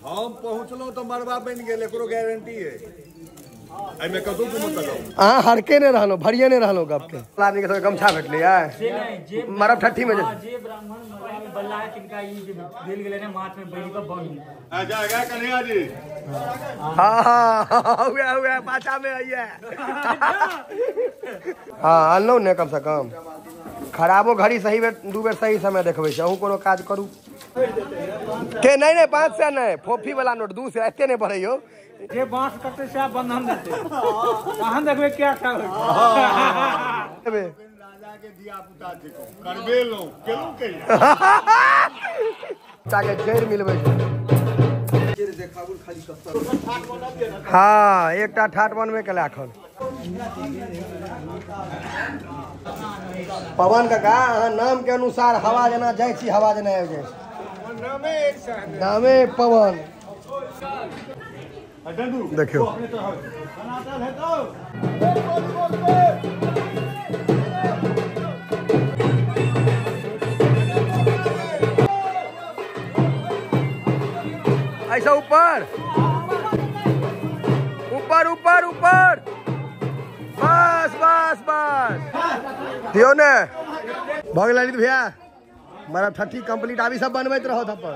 हम पहुंचलहुं तो मरबा बन गेल, एकरो गारंटी है। एमे कतौ तुम लगाऊ। अहाँ हरके ने रहलो, भरिये ने रहलो गप के। आदमी के सब गमछा भेटलै है। मरब ठट्ठी में जे ब्राह्मण मरबा में बल्ला है तिनका ई जे देल गेलै ने माथ में बैठ के बन। आ जा गा कन्हैया जी। हां हुआ हुआ पाछा में आइए। हां अनलौ ने कम से कम। खराबो घड़ी सही बेर दू बेर सही समय देखबै छै। अहूँ कोनो काज करू के नहीं नहीं 500 नहीं, फोफी वाला नोट 200 एते नहीं पड़ैयो। जे बांस कटै से बंधन देतै, तहन देखबै क्या क्या होइ। राजा के धिया पुता थिको करबेलौ केलौ कहिया ताके जड़ मिलबै छै। हां एकटा ठाट बनबे केला एखन। पवन काका अहाँ नाम के अनुसार हवा जेना जाइ छी, हवा जेना आबि जाइ छी। नामे पवन। देखियो ऐसा ऊपर ऊपर ऊपर ऊपर, बस बस बस दियो ने। भऽ गेल ललित भैया, मरब ठट्ठी कंप्लीट। आबी सब बनबैत रहो थप्पड़।